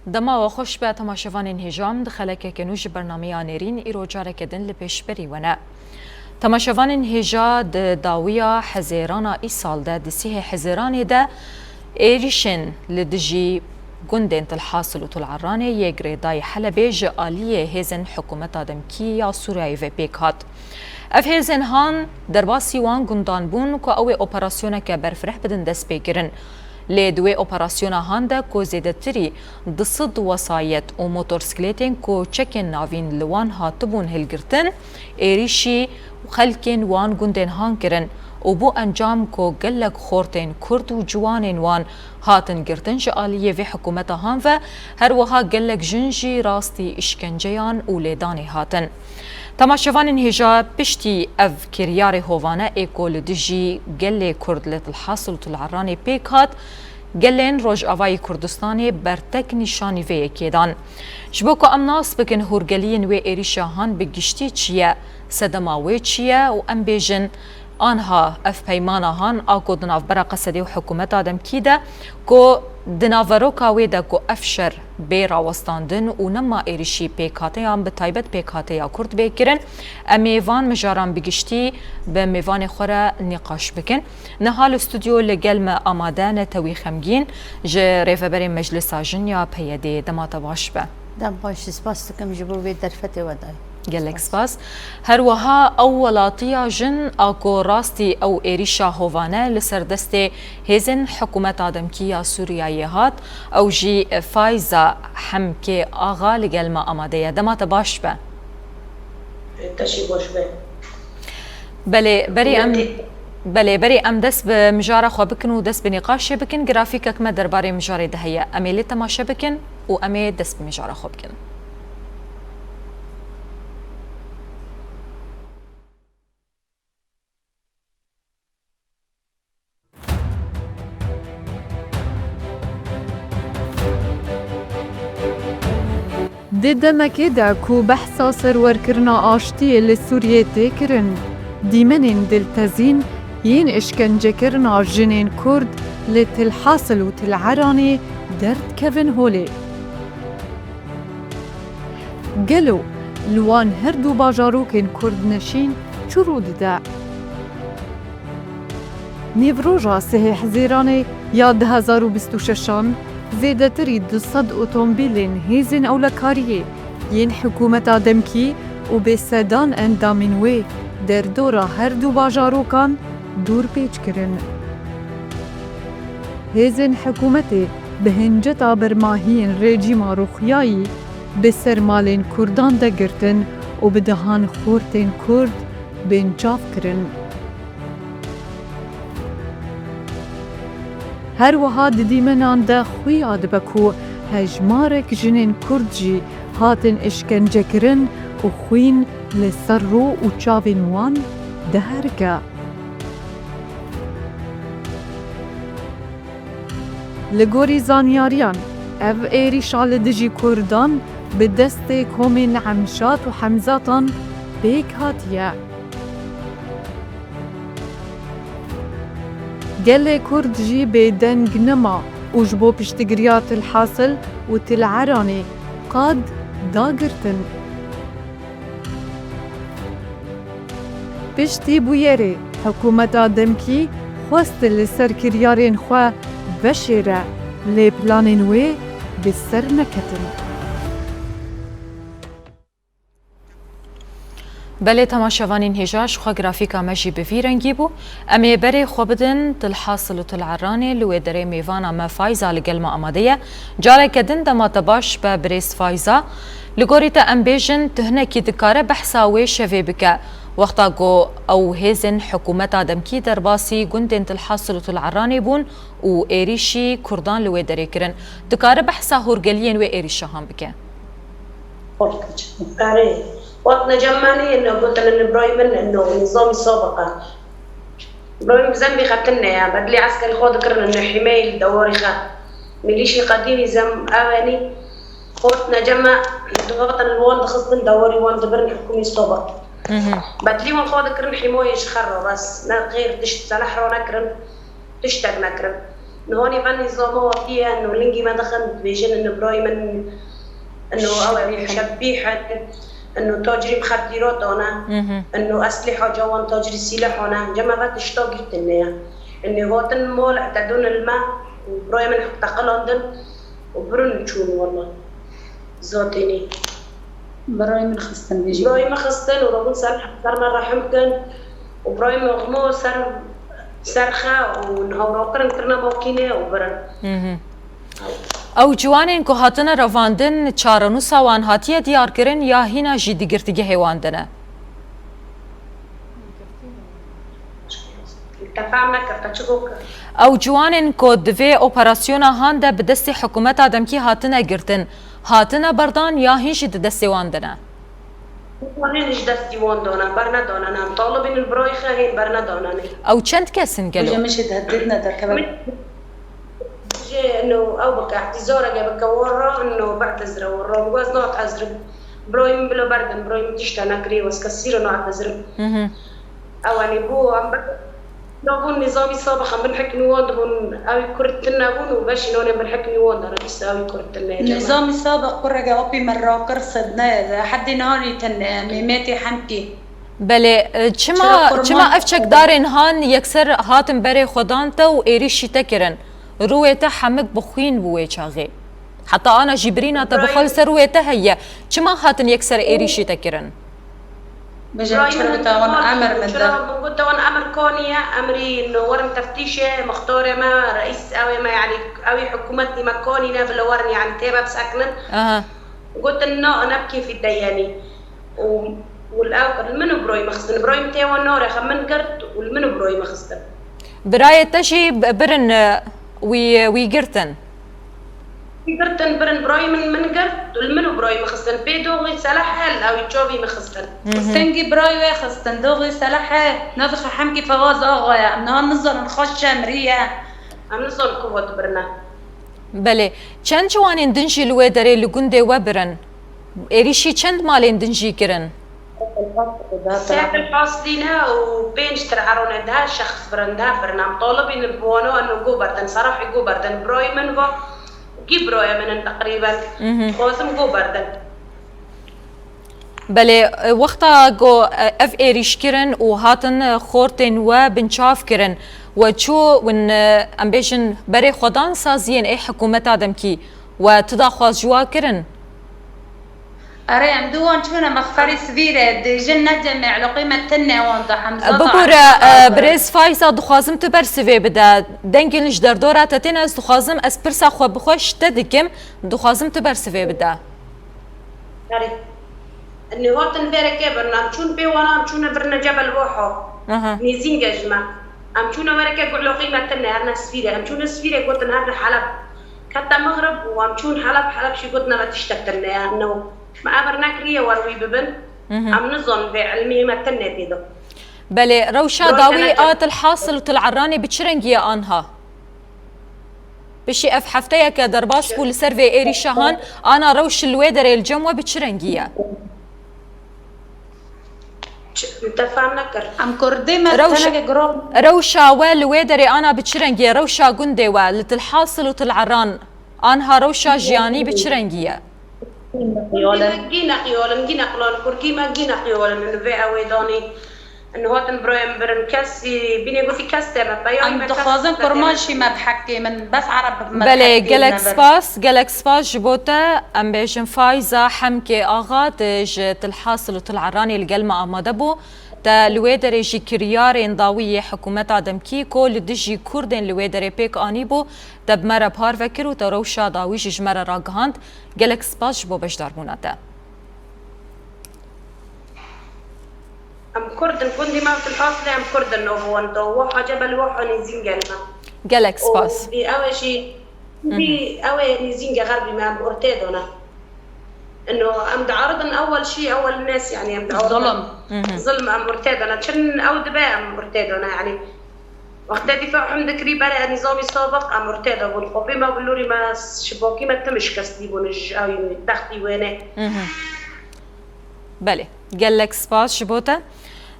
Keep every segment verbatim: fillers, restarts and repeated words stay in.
Dema we xweş be temaşevanên hêja, em di xelekeke nû ji bernameya Nêrîn îro careke din li pêşberî we ne. Temaşevanên hêja, di dawiya Hezêrana îsal de, di sîhê Hezêranê de êrîşên li dijî gundên Tilhasil û Til Eranê yê girêdayî Helebê ji aliyê hêzên hikûmeta demkî ya Sûriyeyê ve pêk hat. Ev hêzên han derbasî wan gundan bûn ku ew ê operasyoneke berfireh bidin destpêkirin. Lê di wê operasyona han de ku zêdetirî du sed wesayet û motorsklêtên ku çekên navîn li wan hatibûn hilgirtin, êrîşî xelkên wan gundên han kirin û bû encam ku gelek xortên Kurd û ciwanên wan hatin girtin ji aliyê vê hikûmeta han ve, her wiha gelek jin jî rastî îşkenceyan û lêdanê hatin. Temaşevanên hêja, piştî ev kiryarê hovane ê ku li dijî gelê Kurd li Tilhasil û Til Eranê pêk hat, gelên Rojavayê Kurdistanê bertek nîşanî vê yekê dan. Ji bo ku em nas bikin hûrgeliyên wê êrîşa han bi giştî çi ye, sedema wê çi ye û em bêjin, anha ev peymana han a ku di navbera Qesedê û hikûmeta demkî de ku di naveroka wê de ku ev şer bê rawestandin û nema êrîşî pêkhateyan, bi taybet pêkhateya Kurd bê kirin, em ê van mijaran bi giştî bi mêvanê xwe re nîqaş bikin. Niha li stûdyo li gel me amade ne tewî xemgîn, ji rêveberê Meclisa Jin ya P Y D'ê. Dema te baş be. Dem baş, spas dikim ji bo vê derfetê we dayî. Gelek spas. Her wiha ew welatiya jin a ku rastî ew êrîşa hovane li ser destê hêzên hikûmeta demkî ya Sûriyeyê hat, ew jî Fayza Hemkê Axa li gel me amade ye. Dema te baş be. Te jî baş be. Belê, berî em, Hûrmetî. Belê, berî em dest bi mijara xwe bikin û dest bi nîqaşê bikin. Grafîkek me derbarê mijarê de heye. Em ê lê temaşe bikin û em ê dest bi mijara xwe bikin. Di demekê de ku behsa serwerkirina aştiyê li Sûriyê tê kirin, dîmenên diltezîn yên îşkencekirina jinên Kurd li Til Hasil û Til Eranê derdikevin holê. Gelo li wan her du bajarokên Kurdneşîn çi rû dide? Nîvroja sihê Hizîranê ya du hezar û bîst û şeşan zêdetirî du sed otomobîlên hêzên ewlekariyê yên hikûmeta demkî û bi sedan endamên wê derdora her du bajarokan dûrpêç kirin. Hêzên hikûmetê bi hinceta bermahiyên rejîma Rûxiyayî bi ser malên Kurdan de girtin û bi dehan xortên Kurd bên çav kirin. Her wiha di dîmenan de xuya dibe ku hejmarek jinên Kurd jî hatin îşkencekirin û xwîn li ser rû û çavên wan diherike. Li gorî zanyariyan, ev êrîşa li dijî Kurdan bi destê komên Emşat û Hemzatan pêk hatiye. Gelê Kurd jî bêdeng nema û ji bo piştgiriya Til Hasil û Til Eranê qad dagirtin. Piştî bûyerê, hikûmeta demkî xwest li ser kiryarên xwe veşêre, lê planên wê bi ser neketin. Belê temaşevanên hêja, ji xwe grafîka me jî bi vî rengî bû. Em ê berê xwe bidin Til Hasil û Til Eranê, li wê derê mêvana me Fayza li gel me amade ye. Careke din dema te baş be birêz Fayza. Li gorî te em bêjin, tu hinekî dikare behsa wê şevê bike. Wexta ku ew hêzên hikûmeta demkî derbasî gundên Til Hasil û Til Eranê bûn û êrîşî Kurdan li wê derê kirin. Dikare behsa hûrgeliyên wê êrîşa han bike? Erê, wek necemmanî ne gotin li birayê min ne nizamî sabiqa. Birayê min bi zembî xetin ne ya, bedlî eskerî xwe dikirin ne hîmeyê li dewarî xe. Milîşî qedîmî zem evenî, xort neceme dihatin li wan dixistin dewarî wan dibirin hikûmî sabiq. Mhm. Bedlî wan xwe dikirin hîmoyê ji xer re bes. Ne xêr tişt seleh re nekirin. Tiştek nekirin. Nihanî ve nîzama watiye, ino lingî me dixin, dibêjin, ino birayê min, ino ew e, muşebbîh in, ino tacirî muxedîrat dane, ino eslîha cawan tacirî sîlehan e. Cem me ve tişta girtin ne ye. Ino hatin mal, etedûn li me, û birayê min teqilandin û birin çûn wela. Zatînî. Birayê min xistin, bêjî. Birayê min xistin û rabûn ser, ser me rehim kin. Û birayê min ximo ser, ser xe û niha rakirin kirine makîne û birin. Mhm. Ew ciwanên ku hatine revandin, çarenûsa wan hatiye diyarkirin ya hîna jî di girtîgehê wan de ne? Te fam nekir, te çi got? Ew ciwanên ku di vê operasyona han de bi destê hikûmeta demkî hatine girtin, hatine berdan ya hîn jî di destê wan de ne? Hîn ji destî wan dane, bernedane, ne. Em talibên li birayê xe hên bernedane ne. Ew çend kes in gelo? Hocam, min jî tehdîd ne derkeve. Min jê, no, ew bike, îhtîzareke bike, wan re, no, be'tezire wan re. Min got, ez natezirim. Birayê min bila berdin, birayê min tişta nekirî, wez kesî re natezirim. Mhm. Ew, yanî, bû, em bi, nabûn nîzamî sabiq, em bin hikmî wan dibûn, ew kurd tune bûn û beşî nanên bin hikmî wan dane, dîsa ew kurd tune. Nîzamî sabiq kureke apî min rakir sedne, heddî nanî tune, Mehmetî Hemkî. Belê, e, çima, Çira kurman çima ev çekdarên han yekser hatin berê xwe dan te û êrîşî te kirin? Rûyê te hemik bi xwîn bû wê çaxê. Heta ana jî birîna te bi xwe li ser rûyê te heye. Çima hatin yekser êrîşî te kirin? Bêje, çira min got tawan emir min de. Çira min got tawan emir kaniye, emrî werin teftîşê, muxtarê me, reîs ew ê me, yanî ew ê hikûmetî me kanîne, bila werin, yanî tê me bisekinin. Aha. Gotin, na, ne bi kêfî te yenî. Û, û li ew kir, li min û birayê min xistin. Birayê min tê wan narêxe, min girt û li min û birayê min xistin. Birayê te jî bi-, birin, e, wî, wî girtin? Wî girtin, birin, birayê min, min girt û li min û birayê min xistin. Pê doxî selehê li ew çavî min xistin. Hı hı. Stengî birayê wê xistin, doxî selehê, navê xwe Hemkî Fewaz Axa ye. Em niha nizanin xwe şemrî ye. Em nizanin ku vat birine. Belê. Çend ciwanên din jî li wê derê li gundê we birin? Êrîşî çend malên din jî kirin? Sê Til Haslî ne û pênc Til Eronê de şexs birin de birin. Em talibî li bi wana û go berdin, serahî go berdin. Birayê min va, gî birayê min in teqrîben. Mhm. Dixwazim go berdin. Belê, e, wexta ku, e, ev êrîş kirin û hatin, e, xortên we binçav kirin, we çû win, e, em bêjin berê xwedan saziyên ê hikûmeta demkî, we tu daxwaz ji wa kirin? Erê, em du wan çûne mexferî sivîrê, dêjin ne cemê, eloqî me tine wan da, Hemza da, Bibûre, Hemza e, da. Birêz Fayza, dixwazim tu bersivê bide. Dengên ji derdora te tên, ez dixwazim, ez pirsa xwe bi xwe ji te dikim, dixwazim tu bersivê bide. Erê. Nê hatin vêrekê birna, em çûn pê wana, em çûne birine Cebel Waha. Aha. Nêzînge ji me. Em çûne wêrekê guhloqî me tine, herne sivîrê. Em çûne sivîrê gotin herne Heleb. Kete mixrib û em çûn Heleb, Heleb jî gotin me tiştek tine ye. No. Me emir nekiriye wer wî bibin. Mhm. Em nizon vê ilmî me tine tê de. Belê, rewşa dawî a Til Hasil û Til Eranê bi çi rengî ye anha? Piştî ev hefteyeke derbas bû li ser vê êrîşa han, ana rewş li wê derê li cem we bi çi rengî ye? Ç-, te fam nekir. Em kurdê me Rewş-, teneke giran. Rewşa we li wê derê ana bi çi rengî ye? Rewşa gundê we li Til Hasil û Til Eran anha rewşa jiyanî bi çi rengî ye? Kurdî me gî neqiyolin, gî neqilon, kurdî me gî neqiyolin, li vê ew ê danî. Û hatin birayê min birin, kesî, bînê gotî kes tê me, peyamê me kes. Em dixwazin kurmanc jî me bi heqê min, bes ereb bi me bi heqê min. Belê, gelek spas, gelek spas ji bo te. Em bêjin Fayza Hemkê Axa, tu ji Til Hasil û Til Eranê li gel me amade bû. Te li wê derê jî kiryarên dawî yê hikûmeta demkî ku li dijî kurdên li wê derê pêk anîbû, te bi me re parve kir û te rewşa dawî jî ji me re ragihand. Gelek spas ji bo beşdarbûna te. Em kurd in, gundî me Til Hasilê em kurd in, navê wan da Waha, Cebel Waha, nêzînge li me. Gelek spas. Û ew ê jî, Mhm. ew ê nêzînge xerbî me, em ortê de ne. Ino em diaridin ewel şî, ewel nes, yanî em diaridin. Zulm. Mhm. Zulm em ortê de ne. Çin ew dibe em ortê de ne, yanî. Wextê dîfa him dikirî berê nîzamî sabiq em ortê de bûn. Xopê me, bilûrî me, şibakî me tim şikestî bûn ji ew textî wênê. Mhm. Belê, gelek spas ji bo te.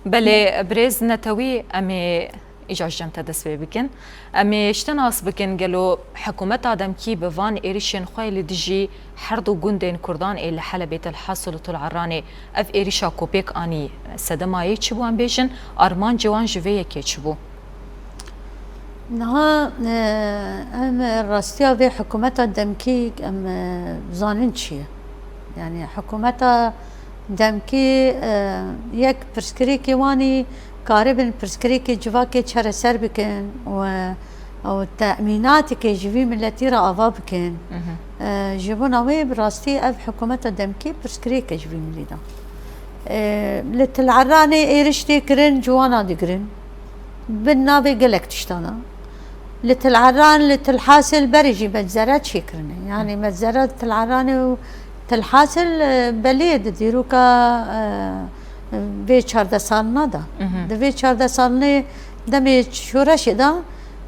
Belê, birêz Netewî, em ê Îcar ji cem te dest pê bikin. Em ê ji te nas bikin, gelo hikûmeta demkî bi van êrişên xwe li dijî her du gundên Kurdan ê li Helebê, Til Hasil û Til Eranê, ev êrişa ku pêk anî, sedema yê çi bû, em bêjin, armancê wan ji vê yekê çi bû? Niha, e, em rastiya vê hikûmeta demkî em, e, zanin çi ye. Yani hikûmeta demkî, e, yek pirsgirêkê wanî karibin pirsgirêkê civakê çareser bikin û, û temînatekê ji vî miletî re ava bikin. Mhm. E, ji bona wê bi rastî ev hikûmeta demkî pirsgirêke ji vî milî de. E, li Til Eranê êriş tê kirin, ciwana digirin. Bi navê gelek tiştan e. Li Til Eran, li Til Hasil berê jî meczere çêkirine. Yani meczera Til Eranê û Til Hasil, e, belê di dîroka, e, vê çardeh salina de. Mhm. Di vê çardeh salinê demê şoreşê de,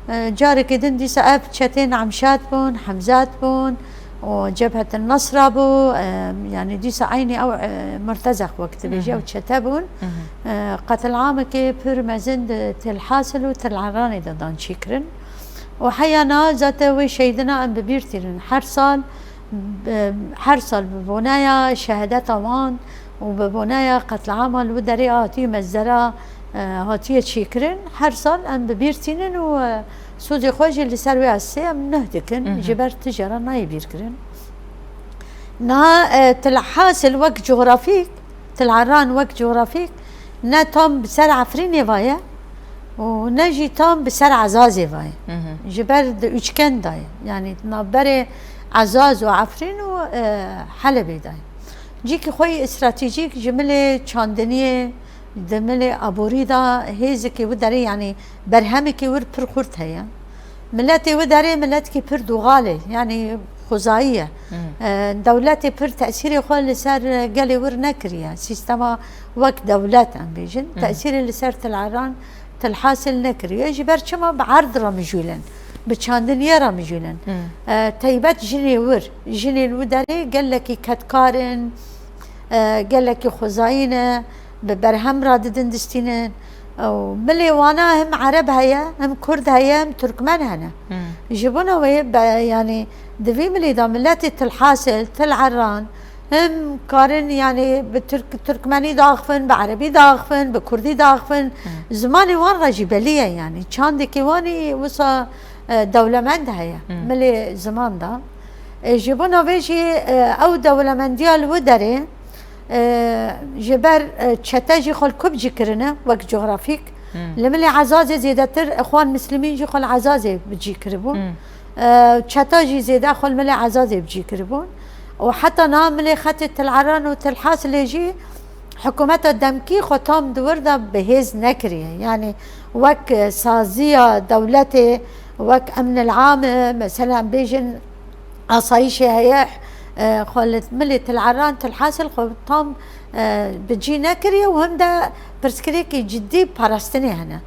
e, carekê din dîsa ev çetên Emşad bûn, Hemzat bûn, û Cebhetin Nasra bû, e, yani dîsa eynî ew, e, Murtezek wek dibêje, mhm, ew çete bûn. Mhm. E, qetilamekê pir mezin di Til Hasil û Til Eranê de dan çêkirin. Û heya niha zate wê şehîdina em bi bîr tînin. Her sal, bi, her sal bi boneya şehadeta wan û bi boneya qetlama li wî derê hatiye mezera, e, hatiye çêkirin. Her sal em bi bîr tînin û, e, sozê xwe jî li ser wê esê em nuh dikin. Mhm. Ji ber tu jara nayê bîr kirin. Niha, e, Til Hasil wek cografîk, Til Eran wek cografîk ne tam bi ser Efrînê ve ye û ne jî tam bi ser Ezazê ve ye. Mhm. Ji ber di üçgen de ye. Yani navberê Ezaz û Efrîn û, e, Helebê de ye. Cîkî xwe yî stratejîk ji milê çandiniyê, di milê aborî de hêzekî wî derê, yanî berhemekî wir pir xurt heye. Miletê wî derê miletkî pir duxal e, yanî xwezayî ye. Hmm. E, dewletê pir tesîrê xwe li ser gelê wir nekiriye. Sîstema wek dewlet em bêjin, hmm, tesîrê li ser Til Eran, Til Hasil nekiriye. Ji ber çima bi erd re mijûl in, bi çandiniyê re mijûl in. Hmm. E, teybet jinê wir, jinên wî derê gelekî kedkar in, e, gelekî xwezayî ne, bi berhem radidin distînin. Ew milê wana him Ereb heye, him Kurd heye, him Turkmen hene. Hmm. Ji bona wê be, yanî di vî milê de miletê Til Hasil, Til Eran, him karin, yanî bi Tirk-, Tirkmenî diaxivin, bi Erebî diaxivin, bi Kurdî diaxivin. Hmm. Zimanê wan re jî belî ye, yanî çandekê wan î wisa, e, dewlemend heye. Hmm. Milê ziman de. E, ji bona vê jî, e, ew dewlemendiya li wî derê, e, ji ber, e, çete jî xwe li ku bi cî kirine, wek cografîk. Hmm. Li milê Ezazê zêdetir Ixwan Mislimîn jî xwe li Ezazê bi cî kiribûn. Hmm. E, çeta jî zêde xwe li milê Ezazê bi cî kiribûn. Û heta niha milê xetê Til Eran û Til Hasilê jî hikûmeta demkî xwe tam di wir de bi hêz nekiriye. Yanî wek, e, saziya dewletê, wek emnil ame, mesela em bêjin, asayîşê heye, e, xwe li milê Til Eran, Til Hasil xwe tam, e, bi cî nekiriye û hem de pirsgirêkî cidî parastinê hene.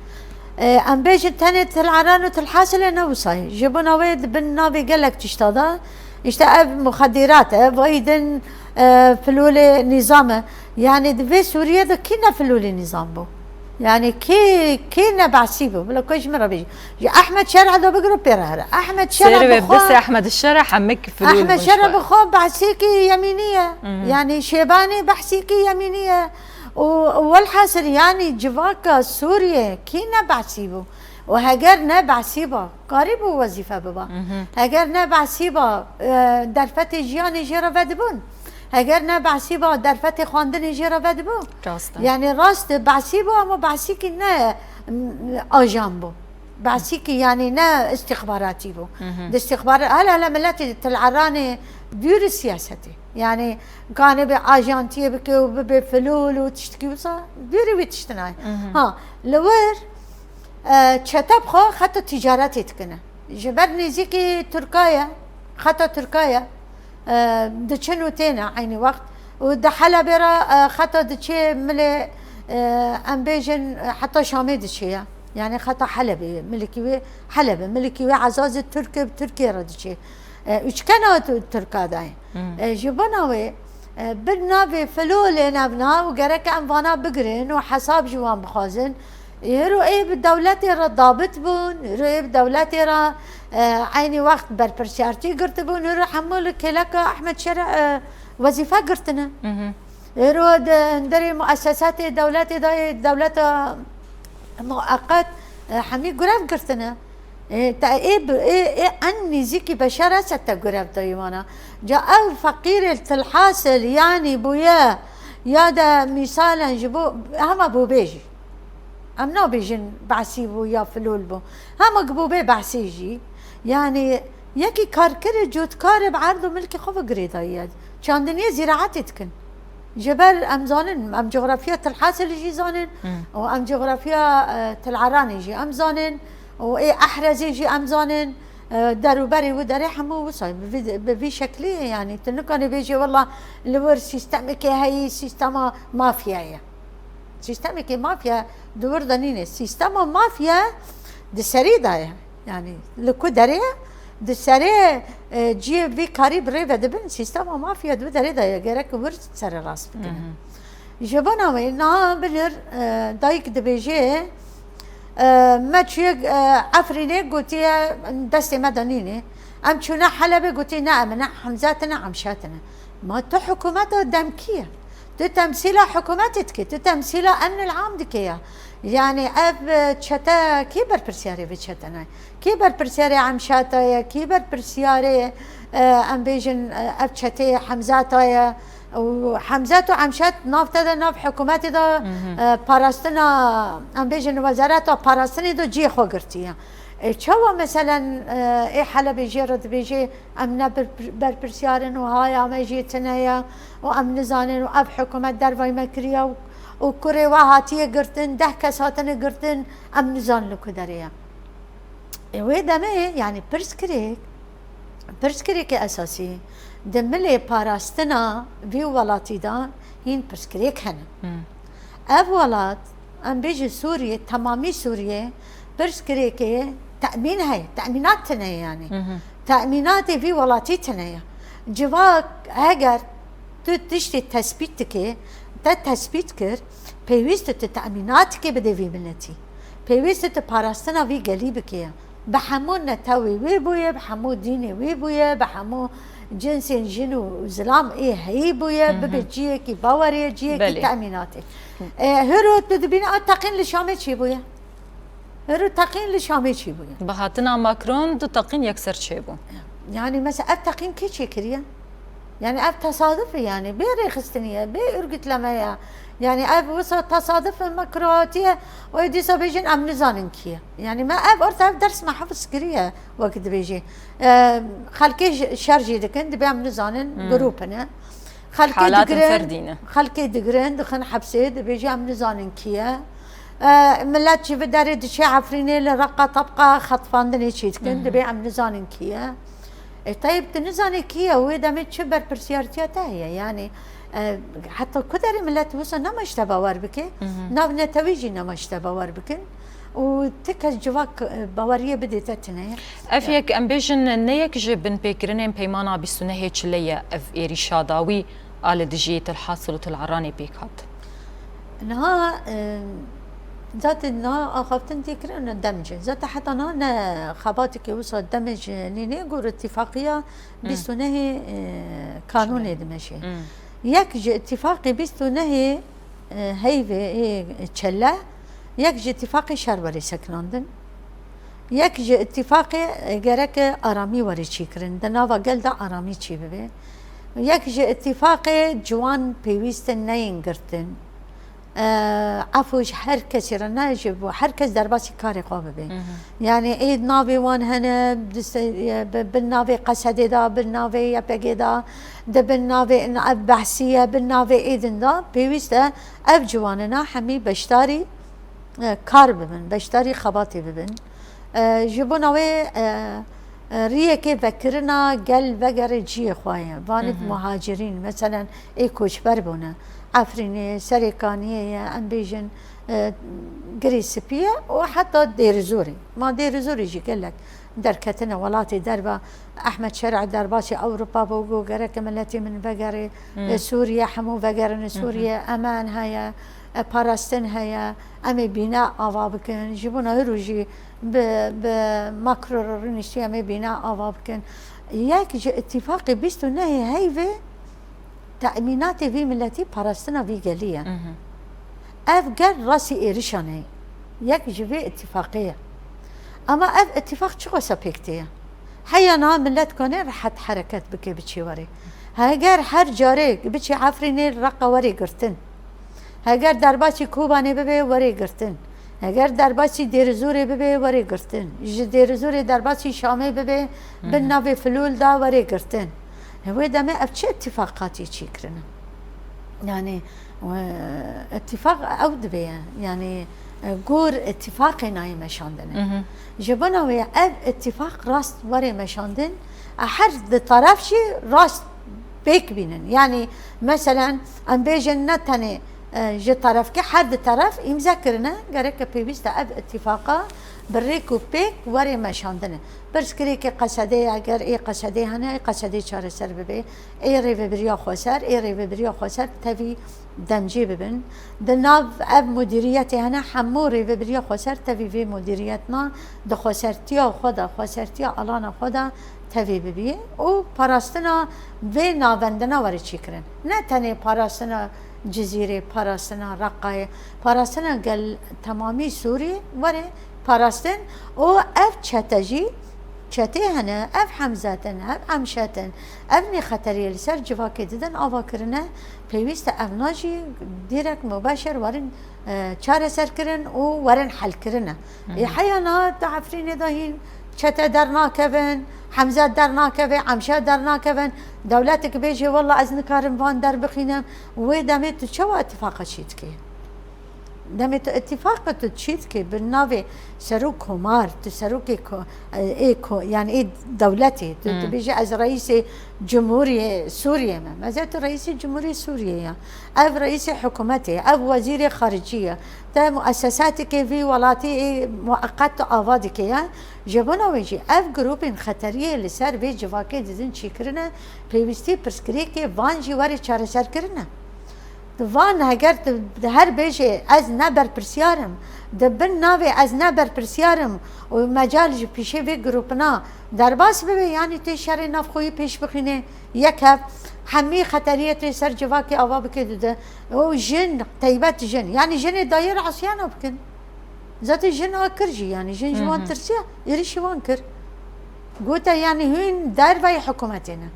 E, em bêjin tenê Til Eran û Til Hasilê ne wisa ye. Ji bona wê di bin navê gelek tişta de, îşte ev muxedîrat e, vayî din, e, filûlê nîzam e. Yanî di vê Sûriyê de kî ne filûlê nîzam bû? Yanî kê, kê ne behsî bû? Bila ku ji min re bêjî. Ji Ehmed Şer'a de bigire pê re here. Ehmed Şer'a Sêr ve bi xwe, Bes Ehmed Şer'a hemik filûl Ehmed bûn Şer'a ji bi xwe. Xwe behsîkî yemînî ye. Mhm. Yanî Şêbanî behsîkî yemînî ye. Û welhasil yanî civaka Sûriyê kî ne behsî bû? Û heger ne behsî ba, karîbû wezîfe biba. Mhm. Heger ne behsî ba, e, derfetê jiyanê jê re vedibûn. Heger ne behsî ba, derfetê xwendinê jê re vedibû. Rast e. Yanî rast e, behsî bû, ama behsîkî ne, m, ajan bû. Behsîkî, yanî ne îstîxbaratî bû. Mhm. Di îstîxbara-, hele hele miletê Til Eranê dûrî siyasetê. Yanî kanê bê ajantiyê bike û bibe filûl û tiştekî wisa, dûrî wî tiştina ye. Mhm. Ha, li wir, e, çete bi xwe xeta tîcaretê dikine. Ji ber nêzîkî Tirka ye, xeta Tirka ye, e, diçin û têne eynî wext. Û di Helebê re, e, xeta diçê milê, e, em bêjin, e, heta Şamê diçê ye. Yanî xeta Helebê ye. Milikî wê Heleb e. Milikî wê Ezazê Tirk e, bi Tirkiye re diçê. E, üçkena tu-, Tirka dayê. Hmm. E, ji bona wê, e, bi navê filolên evna û gerek em vana bigirin û hesab ji wan bixwazin. Hêro ê bi dewletê re dabit bûn, hêro ê bi dewletê re, e, eynî wext berpirsiyartî girtibûn, hêro hemû li kêleka Ehmed Şerî, e, wezîfe girtine. Hêro di hundirê muessesatê dewletê de yê dewleta mueqet, e, hemî grev girtine. Ê, te, ê, bi, ê, ê, en nîzîkî Beşar Esed te grev dayî wana. Ca ev feqîrê tilhasil, yanî bûye, ya de mîsalen ji bo, hema bûbêjî. Em nabêjin behsî bû ya filol bû. Hema ku bûbê behsî jî. Yanî yekî karkirê cotkarê bi erd û milkê xwe ve girêdayî ye. Çandiniyê zîraetê dikin. Ji ber em zanin, em coxrafiya Til Hasilê jî zanin û em coxrafiya, e, Til Eranê jî em zanin û ê Ehrezê jî em zanin, e, derûberê wî derê hemû wisa bi vî, bi vî şeklî ye, yanî tu nikanî bêjî wela li wir sîstemekê heyî, sîstema mafya ye. Sîstemekê mafya di wir de nîne. Sîstema mafya di serî de ye. Yanî li ku derê ye? Di serê, e, cihê vî karî bi rê ve dibin, sîstema mafya di derê de ye. Gerek wir sererast bikine. Ji bona wê niha binir, e, dayik dibêje, e, me çûye, e, Efrînê gotiye destê me de nîne. Em çûne Helebê, gotiye ne em ne Hemza tine, Emşa tine. Ma tu hikûmeta demkî ye. Tu temsîla hikûmetê dikê, tu temsîla emnil am dikê ya. Yanî ev, e, çete kî berpirsiyarê vê çete ne? Kî berpirsiyarê Emşata ye? Kî berpirsiyarê, e, em bêjin, e, ev çeteyê Hemzata ye? Û Hemzat û Emşat nav te de nav hikûmetê de, e, parastina, em bêjin wezareta parastinê de cihê xwe girtiye. E, çawa meselen, e, ê Helebê jê re dibêje, em ne bir-, berpirsiyar in û haya me jî tune ye û em nizanin û ev hikûmet dervayî me kiriye û, û kurê we hatiye girtin, deh kes hatine girtin, em nizanin li ku derê ye. Ê wê demê, yanî pirsgirêk, pirsgirêkê esasî di milê parastina vî welatî de hîn pirsgirêk hene. Ev welat, em bêjin Sûriyê, temamî Sûriyê, pirsgirêkê temîn heye, temînat tine ye yanî. Temînatê vî welatî tine ye. Civak, eger tu tiştê tespît dikê, te tespît kir, pêwîst e tu temînatikê bidê vî miletî. Pêwîst e tu parastina vî gelî bikê. Bi hemû netewê wê bûye, bi hemû dînê wê bûye, bi hemû cinsên jin û zilam ê heyî bûye, bibe ciyekî bawerê, ciyekî temînatê. E, hiro tu dibînî a teqîn li Şamê çêbûye. Hiro teqîn li Şamê çêbûye. Bi hatina Macron du teqîn yekser çêbû. Yanî mesela ev teqîn kê çêkiriye? Yanî ev tesaduf e yanî, bê rêxistinî ye, bê örgütleme ye. Yanî ev wisa tesaduf e, me kiro hatiye, wê dîsa bêjin em nizanin kî ye. Yanî me ev orta ev ders me hifz kiriye, wek dibêjî. E, xelkê ş-, şer jî dikin, dibê em nizanin, grûp in e. Xelkê Halatên digrin, ferdî ne. Xelkê digrin, dixin hepsê, dibêjî em nizanin kî ye. E, millet jî vê derê diçe Efrînê li Reqa tebqa xetfandinê çê dikin, dibê em nizanin kî ye. E, tayeb tu nizanî kî ye, wê demê çi berpirsiyartiya te heye? Yanî, e, heta ku derê millet wisa nema ji te bawer bike, nav netewî jî nema ji te bawer bikin û ti kes civak, e, baweriyê bidê te tine ye. Ev yek, em bêjin, ne yek ji binpêkirinên peymana bîst û nehê çile ye, ev êrîşa dawî a li dijî Til Hasil û Til Eranê pêk hat. Niha, e, zaten niha axaftin tê kirin ne demc e. Zaten heta niha ne xebateke wisa demc nîne, gor îtîfaqiya bîst û nehê, e, kanûnê dimeşe. Yek ji îtîfaqê bîst û nehê, e, heyvê, ê, çele, yek ji îtîfaqê şer were sekinandin. Yek ji îtîfaqê, e, gereke aramî were çêkirin. Di nava gel de aramî çê bibe. Yek ji îtîfaqê ciwan pêwîst in neyên girtin. E, efû ji her kesî re ne ji bo, her kes derbasî karê xwe bibe. Yanî ê navê wan hene, di se-, bi, bi navê Qesedê de, bi navê Y P G de, di bin navê in ev behsî ye, bi navê êdin de, pêwîst e ev ciwanina hemî beşdarî, e, kar bibin, beşdarî xebatê bibin. E, ji bona wê, e, e, riyekê vekirina gel vegere ciyê xwe ye. Vanê muhacirîn, meselen ê koçber bûne. Efrînê, Serêkaniyê ye, em bêjin, e, Girê Spî ye û heta Dêrizorê. Ma Dêrizorê jî gelek derketine welatê derve. Ehmed Şerî derbasî Ewropa bû, got, gerek miletê min vegerê, e, Sûriye, hemû vegerin Sûriye, emen heye. e, parastin heye, em ê bîne ava bikin. Ji bona hiro jî bi, bi Macron re rûniştî, em ê bîne ava bikin. Yek ji îtîfaqê bîst û nehê heyvê temînatê vî miletî, parastina vî gelî ye. Mhm. Ev ger rastî êrişan e. Yek ji vê îtîfaqê ye. Ama ev îtîfaq çiqasa pêk tê ye? Heya niha milet kane rehet hereket bike, biçê warê. Heger her carê biçê Efrînê, Reqa warê girtin. Heger derbasî Kobanê bibe, warê girtin. Heger derbasî Dêrizorê bibe, warê girtin. Ji Dêrizorê derbasî Şamê bibe, bin Hı hı. navê Filûl da, warê girtin. Wê demê ev çi îtîfaqatî çêkirine? Yani, e, îtîfaq ew dibe ye. Yani, e, gor îtîfaqê nayê meşandine. Mhm. Ji bona wê ev îtîfaq rast were meşandin, e, her di taraf jî rast pêk bînin. Yani, meselen, em bêjin ne tenê, e, ji tarafkê, her di taraf îmze kirine, gereke pêwîst e ev îtîfaqa bi rêk û pêk were meşandine. Pirsgirêkê Qesedê, eger ê Qesedê hene, ê Qesedê çareser bibe. Ê rêvebiriya xweser, ê rêvebiriya xweser tevî demcî bibin. Di nav ev mudîriyetê hene, hemû rêvebiriya xweser tevî vê mudîriyetna di xwesertiya xwe de, xwesertiya alana xwe de tevî bibî û parastina vê navendina were çêkirin. Ne tenê parastina Cizîrê, parastina Reqayê, parastina gel temamî Sûrî were parastin û ev çete jî, çetê hene, ev Hemzet in, ev Emşet in, ev nêxeteriyê li ser civakê didin ava kirine, pêwîst e evna jî direk mubeşer werin, e, çareserkirin û werin helkirine. Hı hı. Ê heya niha di Efrînê de hîn çete dernakevin, Hemzet dernakeve, Emşet dernakevin, dewletek bêje, "Wela ez nikarim van derbixînim", wê demê tu çawa îtifaqa çê dikî? Demê tu îtîfaqê tu çî dikî bi navê serok komar, tu serokê ko-, ê ko-, yani ê dewletê, tu Hmm. dibêjî, "Ez reîsê cumhuriyê Sûriyê me." Meze tu reîsê cumhuriyê Sûriyê ya. Ev reîsê hikûmetê, ev wezîrê xaricî ye. Te muessesatekê vî welatî ê mueqet tu ava dike ya. Ji bona wê jî ev grûpên xeteriyê li ser vê civakê didin çîkirine, pêwîstî pirsgirêkê van jî were çareserkirine. Di van heger tu di her bêjê ez ne berpirsiyar im, di bin navê ez ne berpirsiyar im û mecal ji pîşê vê grûpina derbas bibe, yanî tê şerê navxweyî pêş bixîne, yek hev hemî xeteriyê tê ser civakê ava bike dide. Û jin, teybet jin, yanî jinê dayê re asiyana bikin. Zaten jin a kir jî, yanî jin ji wan Hı hı. tirsiya, êrişî wan kir. Gote, yanî hûn derveyî hikûmetê ne.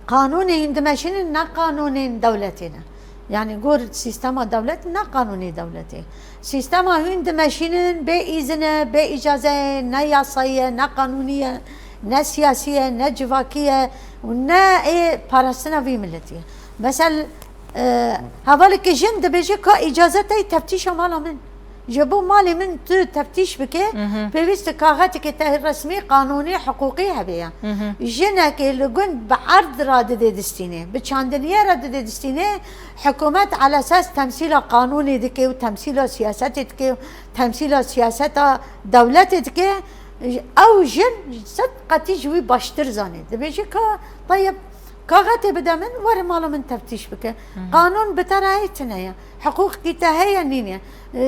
Qanûnê hûn dimeşînin ne qanûnên dewletê ne. Yanî gor sîstema dewlet ne qanûnê dewletê. Sîstema hûn dimeşînin bê îzin e, bê îcaze ye, ne yasayî ye, ne qanûnî ye, ne siyasî ye, ne civakî ye û ne ê parastina vî miletî ye. Mesel, e, hevalekî jin dibêje ka îcaze te yî teftîşa mala min. Ji bo malê min tu teftîş bike, Mhm. pêwîst e kaxetekê te resmî, qanûnî, hiqûqî hebe ya. Mhm. Jinekê li gund bi erd re didê distînê, bi çandiniyê re didê distînê, hikûmet elesas temsîla qanûnê dike û temsîla siyasetê dike û temsîla siyaseta dewletê dike, ew jin sed qetî ji wî baştir zanê. Dibêje ka, teyeb, kaxetê bide min, were mala min teftîş bike. Hı hı. Qanûn bi te re heye tune ye. Hiqûqekî te heye nîne. E,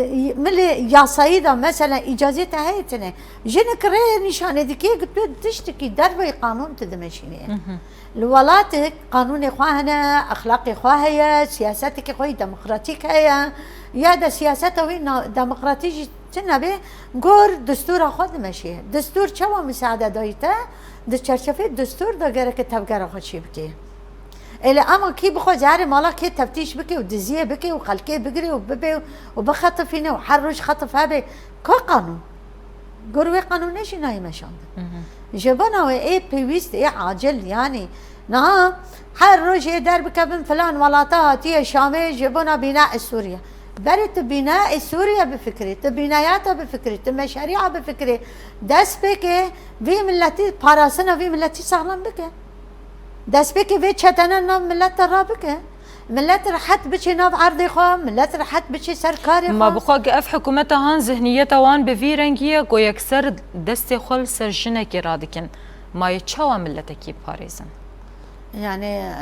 milê yasayî de mesela îcazê te heye tune. Jinik rê nîşanê dike ku tu tiştekî derveyî qanûn tu dimeşînê. Hı hı. Li welatek qanûnê xwe hene, exlaqê xwe heye, siyasetekê xwe yî demokratîk heye. Ya de siyaseta wî na-, demokratîk jî Çi nebe, gor distûra xwe dimeşê. Distûr çawa misaade dayî te? Di çerçevê distûr de gereke tevgera xwe çê bike. Ê lê ema kî bixwaze here mala kê teftîş bike û diziyê bike û xelkê bigire û bibe û bixetifîne û her roj xetif hebe, ka qanûn? Gor wê qanûnê jî nayê meşandin. Mhm. Ji bona wê ê pêwîst, ê acil, yanî niha her rojê derbikevin filan welata hatiye Şamê ji bona bîna Sûriye. Berê tu bîna ê Sûriye bifikirî, tu bînaya te bifikirî, tu meşerîa bifikirî. Dest pê ke vî miletî, parastina vî miletî saxlem bike. Dest pê ke vê çetene nav milet te rabike. Milet rehet biçe nav erdê xwe, milet rehet biçe ser karê xwe. Ma bi xwe ke ev hikûmeta han zihniyeta wan bi vî rengî ye ku yekser destê xwe li ser jinekê radikin. Ma yê çawa miletekî biparêzin? Yani, e,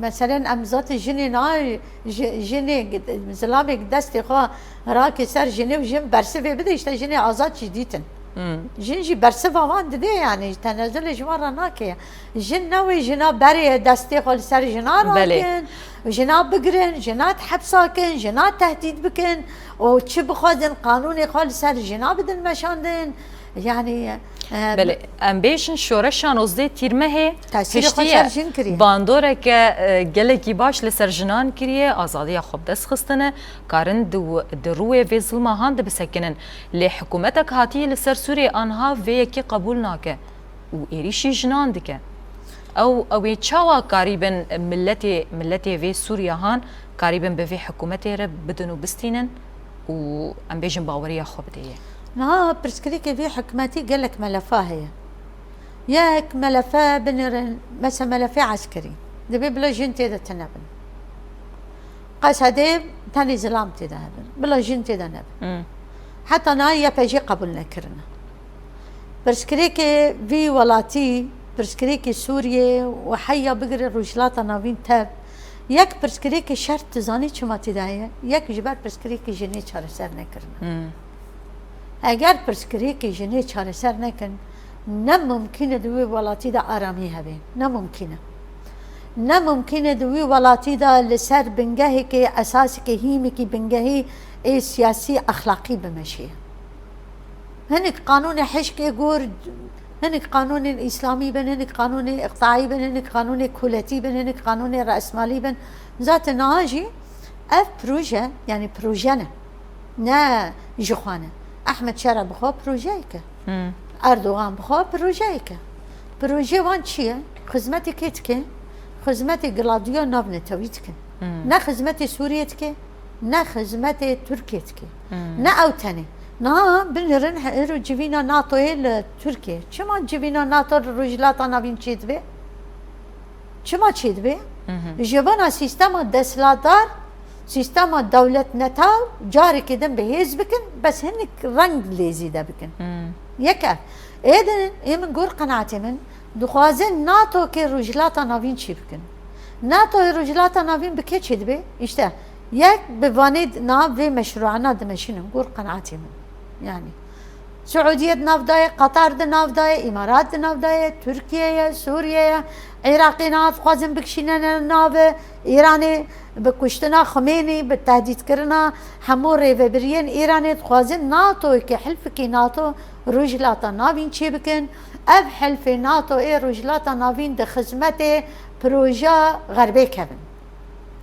meselen em zaten jinê na, ji-, jinê, zilamê destê xwe rake ser jinê û jin bersivê bide, işte jinê azad jî dîtin. Hmm. Jin jî bersiva wan dide, yani tenezulê ji wan re nake. Jin ne wê jina berê destê xwe li ser jina Belê. rakin, jina bigirin, jina hepsa kin, jina tehdît bikin û çi bixwazin qanûnê xwe li ser jina bidin meşandin. Yani, e, Belê, em bêjin şoreşa nozdeh Tîrmehê Tesîrê xwe hiştiye. ser jin kiriye. Bandoreke, e, gelekî baş li ser jinan kiriye, azadiya xwe bi dest xistine, karin di w-, di rûyê vê zilma han de bisekinin. Lê hikûmetek hatiye li ser Sûriyê anha vê yekê qebûl nake û êrîşî jinan dike. Ew, ew ê çawa karîbin miletê, miletê vê Sûriya han karîbin bi vê hikûmetê re bidin û bistînin û em bêjin baweriya xwe bidê yê? Niha pirsgirêkê vê hikûmetî gelek melefa heye. Yek melefe binêrin, mesela melefê eskerî. Divê bila jin tê de tune bin. Qesedê tenê zilam tê de hebin. Bila jin tê de nebin. Hmm. Heta niha Y P G qebûl nekirine. Pirsgirêkê vî welatî, pirsgirêkê Sûriyê û heya bigire Rojhilata Navîn tev, yek pirsgirêkê şert tu zanî çima tê de heye? Yek ji ber pirsgirêkê jinê çareser nekirine. Hmm. Eger pirsgirêkê jinê çareser nekin, ne mumkîn e di wê welatî de aramî hebe. Ne mumkîn e. Ne mumkîn e di wî welatî de li ser bingehekê, esaseke hîmekî bingehî ê siyasî, exlaqî bimeşe. Hinek qanûnê hişkê gor, hinek qanûnên îslamî bin, hinek qanûnê iqtaî bin, hinek qanûnê koletî bin, hinek qanûnê resmalî bin. Zaten niha jî ev proje, yani proje ne. Ne ji xwe ne. Ehmed Şera bi xwe projeyek e. Hmm. Erdogan bi xwe projeyek e. Proje wan çi ye? Xizmetê kê dike? Xizmetê Gladio navnetewî dikin. Hmm. Ne xizmetê Sûriyê dike, ne xizmetê Tirkiyê dike. Hmm. Ne ew tenê. Niha binêrin he-, îro civîna NATOyê li Tirkiyê. Çima civîna NATO li Rojhilata Navîn çêdibe? Çima çêdibe? Hı hı. Ji bona sîstema desthilatdar, sîstema dewletneta carekê din bi hêz bikin, bes hinek reng lê zêde bikin. Hmm. Yek ev. Ê din, ê min gor qenaatê min, dixwazin NATOkê Rojhilata Navîn çê bikin. NATOyê Rojhilata Navîn bi kê çêdibe? Îşte, yek bi vanê d-, nav vê meşrûana dimeşînin, gor qenaatê min. Yani, Siûdiyê di nav de ye, Qatar di nav de ye, Îmarat di nav de ye, Tirkiye ye, Sûriye ye, Iraqê niha dixwazin bikişînene nav, Îranê bi kuştina Xumênî, bi tehdîtkirina hemû rêvebiriyên Îranê dixwazin NATOyekê, hilfikî NATO Rojhilata Navîn çêbikin. Ev hilfê NATO ê Rojhilata Navîn di xizmetê projeya Xerbê kevin.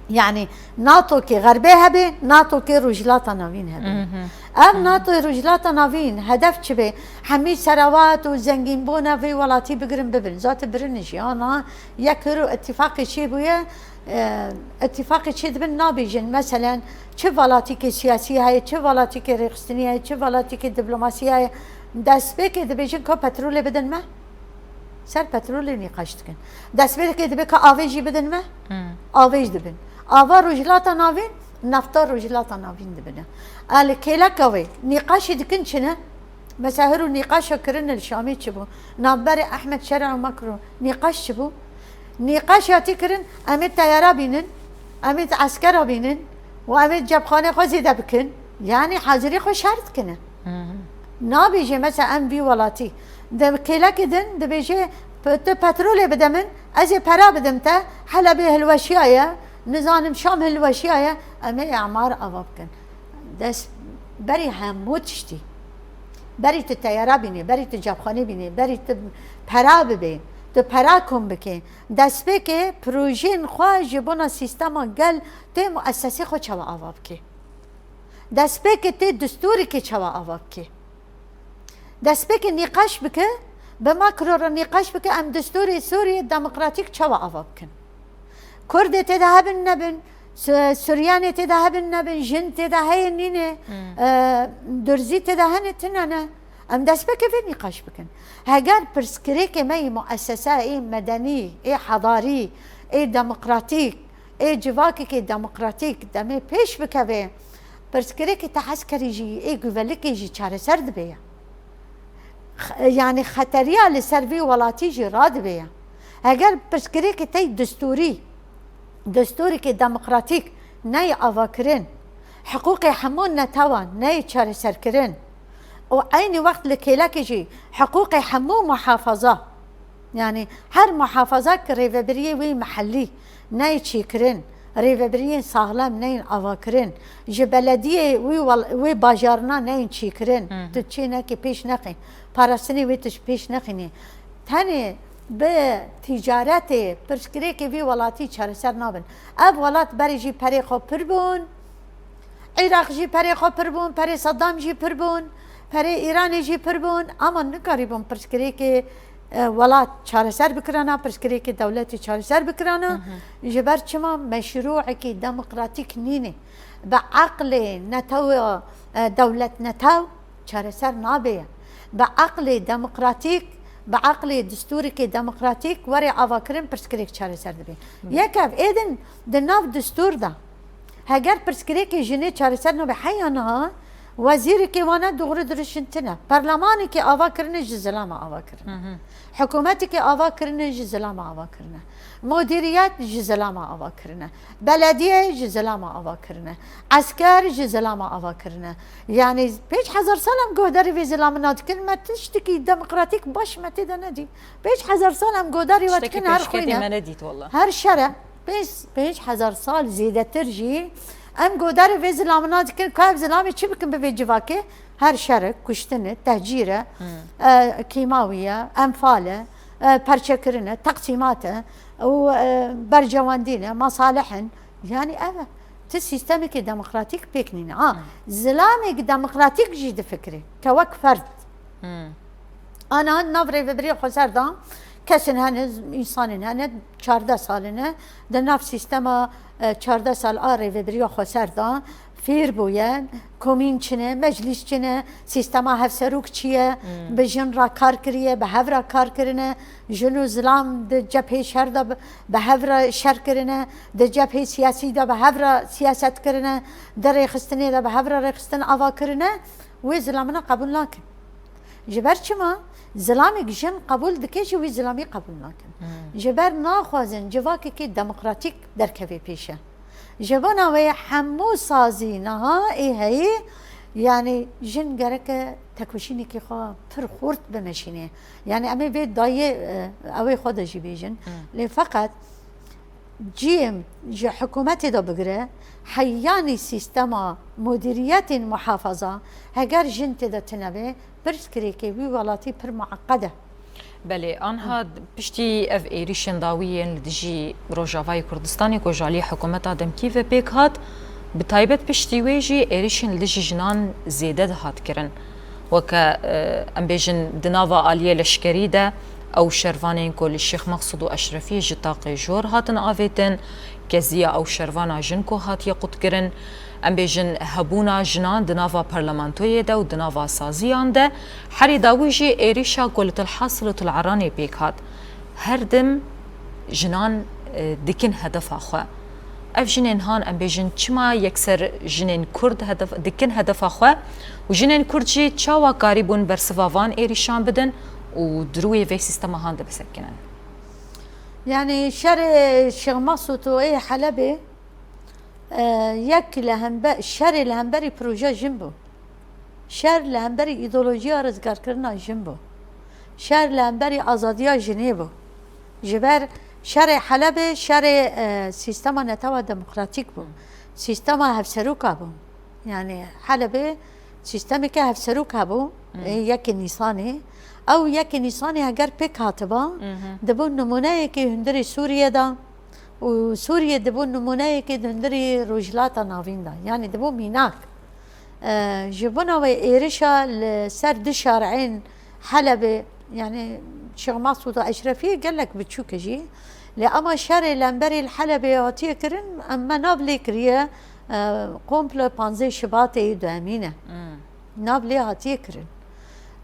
Yani NATOkê Xerbê hebe, NATOkê Rojhilata Navîn hebe. Mhm. Ev NATOyê Rojhilata Navîn hedef çi be? Hemî serawat û zengînbûna vê welatî bigirin bibin. Zaten birin jî. Ana yek hiro îtîfaqê çêbûye, e, îtîfaqê çêdibin nabêjin. Meselen çi welatîkê siyasî heye, çi welatîkê rêxistinî heye, çi welatîkê diplomasî heye. Destpêkê dibêjin ka petrolê bidin me. Ser petrolê nîqaş dikin. Destpêkê dibe ka avê jî bidin me, Hmm. avê jî dibin. Ava Rojhilata Navîn, nefta Rojhilata Navîn dibine. Elê kêleka wê nîqaşî dikin çi ne? Mesela hiro nîqaşa kirin li Şamê çi bû? Navberê Ehmed Şera û Macron nîqaş çi bû? Nîqaş hatî kirin, em ê teyara bînin, em ê eskera bînin û em ê cepxanê xwe zêde bikin. Yani hazirî xwe şer dikine. Hı hı. Nabêje mesela em vî welatî. Di kêlekê din dibêje, "Pe-, tu petrolê bide min, ez ê pera bidim te, Helebê hilweşiyaye, nizanim Şam hilweşiyaye, em ê emar ava bikin." Dest berî hemû tiştî. Berî tu teyara bînî, berî tu cepxanê bînî, berî tu pera bibê, tu pera kom bikê. Destpêkê projeyên xwe ji bona sîstema gel tê muessesê xwe çawa ava bikê. Destpêkê tê distûrikê çawa ava bike? Destpêkê nîqaş bike, bi Macron re nîqaş bike, em distûrê Sûriyê demokratîk çawa ava bikin? Kurdê tê de hebin nebin, Su-, Suryanê tê de hebin nebin, jin tê de heye nîne, Hmm. e, Durzî tê de hene tine ne. Em destpêkê vê nîqaş bikin. Heger pirsgirêkê me yê muessese, ê medenî, ê hedarî, ê demokratîk, ê civakekê demokratîk demê pêş bikeve, pirsgirêkê te heskerî jî, ê guvelikê jî çareser dibe ye. X-, yani xeteriya li ser vî welatî jî radibe ye. Heger pirsgirêkê tey destûrî, destûreke demokratîk neyê avakirin, hiqûqê hemû netewan neyê çareserkirin û eynî wext li kêlekê jî hiqûqê hemû muhafaza, yanî her muhafaza ki rêvebiriyê wî mehellî neyê çêkirin, rêvebiriyên saxlem neyên avakirin, ji belediyê wî wel-, wê bajarina neyên çêkirin, Hı hı. tu çê nekî pêş nexî, parastinê wê tu ji pêş nexînî. Tenê bi tîcaretê pirsgirêkê vî welatî çareser nabin. Ev welat berê jî perê xwe pir bûn. Iraq jî perê xwe pir bûn, perê Saddam jî pir bûn, perê Îranê jî pir bûn. Ama nikarîbûn pirsgirêkê, e, welat çareser bikirana, pirsgirêkê dewletê çareser bikirana. Hı hı. Ji ber çima meşrûekî demokratîk nîne. Bi eqlê netew, e, dewlet netew çareser nabe ye. Bi eqlê demokratîk, bi eqlê destûrikê demokratîk were avakirin pirsgirêk çareser dibe. Hı. Yek ev, êdin di nav destûr de. Heger pirsgirêkê jinê çareser nabe, heya niha wezîrikê wane doğru dirişin tine. Perlemanekê ava kirine ji zilama ava kirine. Hı hı. Hikûmetekê ava kirine ji zilama ava kirine. Mudiriyet ji zilama ava kirine. Belediye ji zilama ava kirine. Esker ji zilama ava kirine. Yani pênc hezar sal em guhdarî vê zilamina dikin, me tiştekî demokratîk baş me tê de nedî. Pênc hezar sal em guhdarî we Tiştekî dikin her pêşketî xwîne. Me nedît walla. Her şere. Pênc, pênc hezar sal zêdetir jî em godarê vê zilamina dikin, ka ev zilamê çi bikin bi vê civakê? Her şer e, kuştin e, tehcîr e, Hmm. e, kîmawî ye, enfal e, e, perçekirin e, teqsîmat e û, e, bercewendî ne, mesalih in. Yani ev e. Ti sîstemekê demokratîk pêk nîne. Ha, Hmm. zilamêk demokratîk jî difikirê, ke wek ferd. Hmm. Ana nav rêvebiriyê xweser de kesin hene, însanên hene, çardeh sal in e, di nav sîstema, e, çardeh sal a rêvebiriya xweser de fêr bûye, komîn çi ne, meclîs çi ne, sîstema hevserok çi ye, Hmm. bi jin re kar kiriye, bi hev re kar kirine, jin û zilam di cephê şer de bi, bi hev re şer kirine, di cephê siyasî de bi hev re siyaset kirine, di rêxistinê de bi hev re rêxistin ava kirine, wê zilamina qebûl nakin. Ji ber çima? Zilamêk jin qebûl dike jî wî zilamî qebûl nakin. Hmm. Ji ber naxwazin civakekî demokratîk derkeve pêşe. Ji bona wê hemû sazî niha ê heyî, yani jin gereke tekoşînekî xwe pir xurt bimeşîne. Yani em ê vê dayê, e, ew ê xwe de jî bêjin. Hmm. Lê feqet cîm ji hikûmetê de bigire, heyanî sîstema mudîriyetên muhafaza, heger jin tê de tune be, pirsgirêkê wî welatî pir mueqed e. Belê, anha piştî ev êrîşên dawî yên li dijî Rojavayê Kurdistanê ku ji alî hikûmeta demkî ve pêk hat, bi taybet piştî wê jî êrîşên li dijî jinan zêde dihat kirin. Weke, e, em bêjin di nava aliyê leşkerî de ew şervanên ku li Şêx Mexsûd û Eşrefiyê ji taqê jor hatin avêtin, keziya ew şervana jin ku hatiye qutkirin, em bêjin hebûna jinan di nava parlamentoyê de û di nava saziyan de, herî dawî jî êrîşa ku li Til Hasil û Til Eranê pêk hat. Her dim jinan, e, dikin hedefa xwe. Ev jinên han, em bêjin, çima yekser jinên Kurd hedef, dikin hedefa xwe û jinên Kurd jî çawa karîbûn bersiva van êrîşan bidin û di rûyê vê sîstema han de bisekinin? Yani şerê Şêx Mesûd û ê Helebê, e, yek li hembe-, şerê li hemberî proje jin bû. Şer li hemberî îdeolojiya rizgarkirina jin bû. Şer li hemberî azadiya jinê bû. Ji ber şerê Helebê, şerê, e, sîstema netewa demokratîk bû. Sîstema hevserûka bû. Yani Helebê sîstemeke hevserûk hebû, Hmm. ê yekê Nîsanê. Ew yekê Nîsanê heger pêk hatiba, Mhm. dibû nimûneyekê hundirê Sûriye de û Sûriye dibû nimûneyekê di hundirê Rojhilata Navîn de. Yani dibû mînak. E, ji bona wê êrişa li ser du şareyên Helebê, yani Şêx Mesûd û Eşrefiyê gelek biçûk e jî. Lê ema şerê li hemberî li Helebê hatiye kirin, em me nav lê kiriye, e, komple panzdeh Şibatê yê duhemîn e. Hmm. Nav lê hatiye kirin.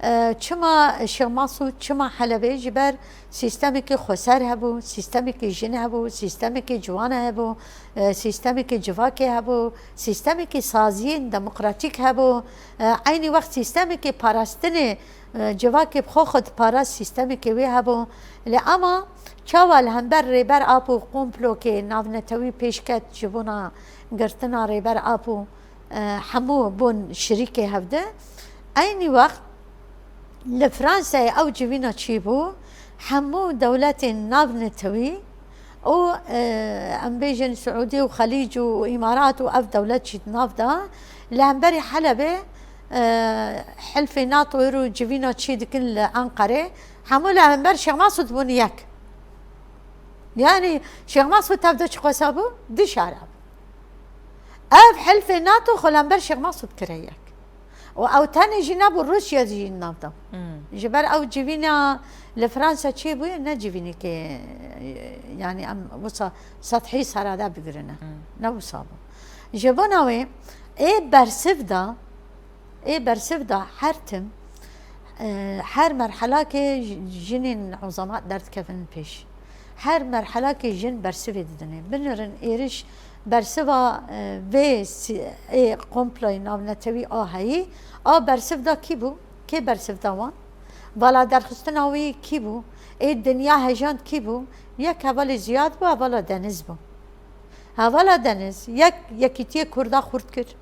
E, çima Şêx Mesûd, çima Helebê? Ji ber sîstemekî xweser hebû, sîstemekî jin hebû, sîstemekî ciwana hebû, e, sîstemekî civakê hebû, sîstemekî saziyên demokratîk hebû, e, eynî wext sîstemekî parastinê Civakê bi xwe xwe dipara, sîstemekê wê hebû. Lê ema çawa li hember Rêber Apo komplokê navnetewî pêş ket ji bona girtina Rêber Apo, e, hemû bûn şirîkê hevdi. Eynî wext li Fransayê ew civîna çêbû, hemû dewletên navnetewî û, e, em bêjin Siûdî û Xelîc û Îmarat û ev dewlet jî di nav de, li hemberî Helebê, e, Hilfê NATO ro civîna çê dikin li Enqerê, hemû li hember Şêx Mesûd bûn yek. Yanî Şêx Mesûd tev de çiqasa bû? Du şare bû. Ev Hilfê NATO xwe li hember Şêx Mesûd kire yek. Û ew tenê jî nebû, Rûsya jî nav da. Hmm. Ji ber ew civîna li Fransa çêbûye, ne civînekê, yanî em wisa sethî serade bigirine. Hmm. Ne wisa bû. Ji bona wê ê bersiv da, ê bersiv da her tim, e, her merhelakê j-, jinên uzamat derdikevin pêş. Her merhelakê jin bersivê didinê. Binirin êriş bersiva, e, vê si-, ê komployê navnetewî a heyî, a bersiv da kî bû? Kê bersiv da wan? Vala derxistina wî kî bû? Ê dinya hejand kî bû? Yek hevalê Ziyad bû, hevala Deniz bû. Hevala Deniz, yek yekîtiyê Kurda xurt kir.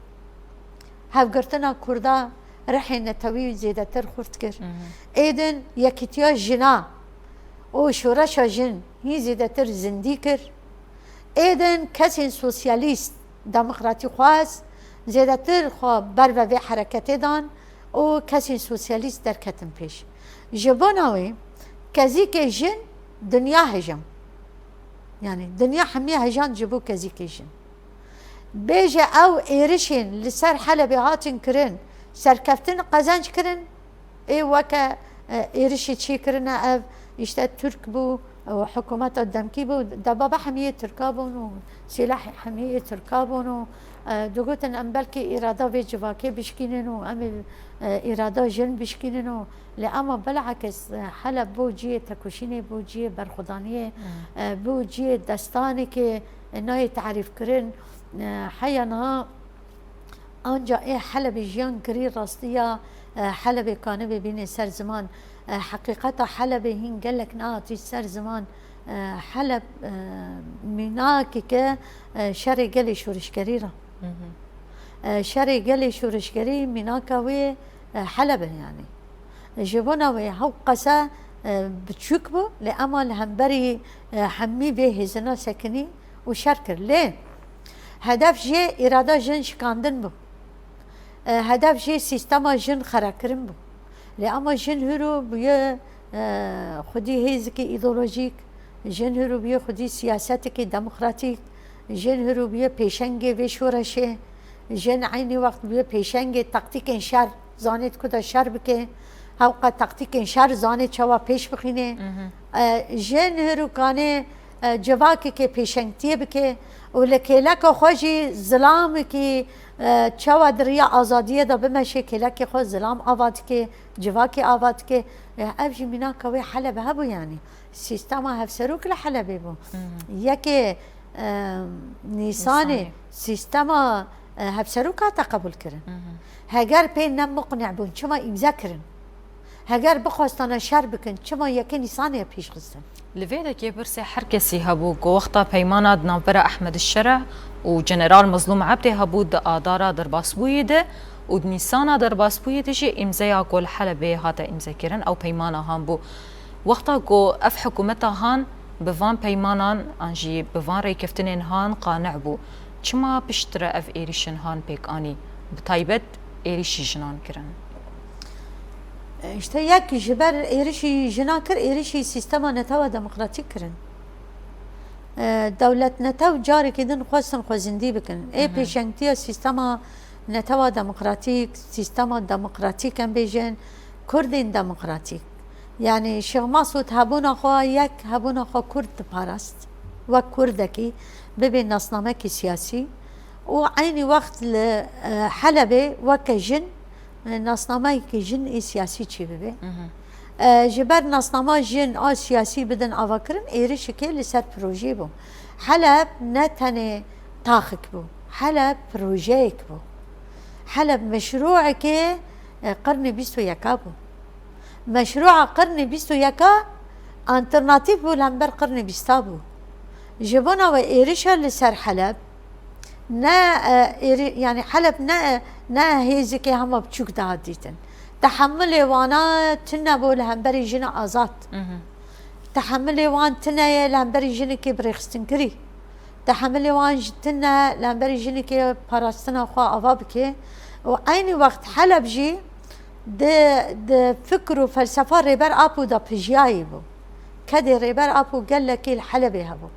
Hevgirtina Kurda rihê netewî zêdetir xurt kir. Hı hı. Êdin yekîtiya jina û şoreşa jin hîn zêdetir zindî kir. Êdin kesên sosyalîst, demokratîxwaz zêdetir xwe ber ve vê hereketê dan û kesên sosyalîst derketin pêş. Ji bona wê kezîkê jin dinya hejam. Yanî dinya hemî hejand ji bo kezîkê jin. Bêje ew êrişên li ser Helebê hatin kirin, serkeftin qezenc kirin, ê weke, e, êrişê çê kirine ev, îşte Tirk bû, û hikûmeta demkî bû, debaba hemiyê Tirka bûn û sîlehê hemiyê Tirka bûn û, e, digotin em belkî îrada vê civakê bişkînin û em ê, e, îrada jin bişkînin û lê ema bilakis, e, Heleb bû cihê tekoşînê, bû cihê berxwedaniyê, Hmm. e, bû cihê destanekê, e, nayê tarîfkirin, e, heya niha Anca ê Helebê jiyan kirî rastiya, e, Helebê kanibe bîne ser ziman. E, heqîqeta Helebê hîn gelek nehatî ser ziman. E, Heleb, e, mînakeke, e, şerê gelê şorişgerî re. Hı hı. E, şerê gelê şorişgerî mînaka wê, e, Heleb e yanî. Ji bona wê hewqasa, e, biçûk bû, lê ema li hemberî, e, hemî vê hêzina sekinî û şer kir. Lê hedef jê îrada jin şikandin bû. E, hedef jê sîstema jin xerakirin bû. Lê ema jin hiro bûye, e, xwedî hêzikê îdeolojîk, jin hiro bûye xwedî siyasetekê demokratîk, jin hiro bûye pêşengê vê şoreşê, jin eynî wext bûye pêşengê taktîkên şer, zanê di ku de şer bike, hewqa taktîkên şer zanê çawa pêş bixîne. Mhm. E, jin hiro kanê, e, civakekê pêşengtiyê bike û li kêleka xwe jî zilamekî, e, çawa di riya azadiyê de bimeşe, kêlekê xwe zilam ava dike, civakê ava dike. E, ev jî mînaka wê Heleb hebû yanî. Sîstema hevserok li Helebê bû. Mhm. Yekê, e, Nîsanê Nîsanê. sîstema, e, hevserok hate qebûl kirin. Mhm. Heger pê ne muqni'bûn, çima îmze kirin? Heger bixwestane şer bikin, çima yekê Nîsanê pêş xistin? Li vê dekê pirsê her kesî hebû ku wexta peymana di navbera Ehmed Şere û General Mezlûm Ebdê hebû di Adara derbasbûyî de û di Nîsana derbasbûyî de jî îmzeya ku li Helebê hate îmzekirin, ew peymana han bû. Wexta ku ev hikûmeta han bi van peymanan an jî bi van rêkeftinên han qane bû, çima piştre ev êrîşên han pêk anî? Bi taybet êrîşî jinan kirin. Îşte yek ji ber êrişî jinan kir, êrişî sîstema netewa demokratîk kirin. E, dewlet netew carekî din xwestin xwe zindî bikin. Ê Mhm. pêşengtiya sîstema netewa demokratîk, sîstema demokratîk em bêjin, Kurdên demokratîk. Yanî Şêx Masûd hebûna xwe yek hebûna xwe Kurd diparast. Wek Kurdekî bibê nasnamekî siyasî û eynî wext li, e, Helebê weke jin, e, nasnameyekî jin ê siyasî çêbibe. Mhm. E, ji ber nasnama jin a siyasî bidin avakirin, êrişekê li ser projeyê bû. Heleb ne tenê taxik bû. Heleb projeyek bû. Heleb meşrûekê, e, qirnê bîst û yeka bû. Meşrûa qirnê bîst û yeka alternatîf bû li hember qirnê bîsta bû. Ji bona we êrişa li ser Heleb ne, e, êri-, yanî Heleb ne, ne hêzikê hema biçûk dihat dîtin. Tehemilê wana tune bû li hemberî jina azad. Mhm. Tehemilê wan tune ye li hemberî jinikê birêxistinkirî. Tehemilê wan jî tune li hemberî jinikê parastina xwe ava bike. Û eynî wext Heleb jî di, di fikr û felsefa Rêber Apo de pijiyayî bû. Kedê Rêber Apo gelekî li Helebê hebû.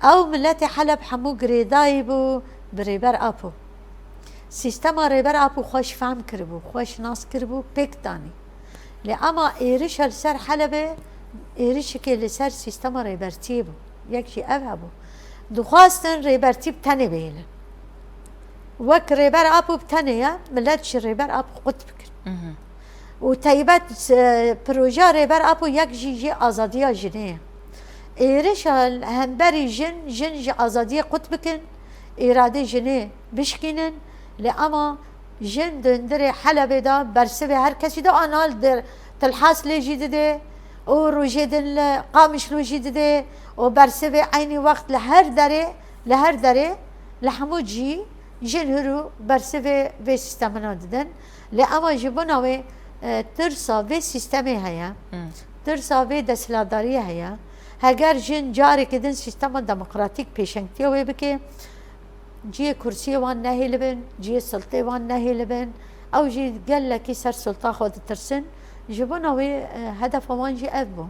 Ew miletê Heleb hemû girêdayî bû bi Rêber Apo. Sîstema Rêber Apo xweş fehm kiribû, xweş nas kiribû, pêk danî. Lê ema êrişa li ser Helebê êrişekê li ser sîstema rêbertiyê bû. Yek jî ev hebû. Dixwastin rêbertî bi tenê bihêlin. Wek Rêber Apo bi tenê ye, milet ji Rêber Apo qut bikin. Mhm. Û taybet, e, projeya Rêber Apo yek jî jê azadiya jinê ye. Êrişa li hemberî jin, jin ji azadiyê qut bikin, îradê jinê bişkînin. Lê ema jin di hundirê Helebê de bersivê her kesî de, ana li Dir-, Tilhaslê jî didê û rojê din li Qamişlo jî didê û bersivê eynî wext li her derê, li her derê, li hemû cî jin hür û bersivê vê sîstemina didin. Lê ema ji bona wê, e, tirsa vê sîstemê heye, Hmm. tirsa vê desthilatdariyê heye. Heger jin carekê din sîstema demokratîk pêşengtiya wê bike, cihê kursiyê wan nehêlibin, cihê siltê wan nehêlibin. Ew jî gelekî ser silta xwe ditirsin. Ji bona wê, e, hedefa wan jî ev bû.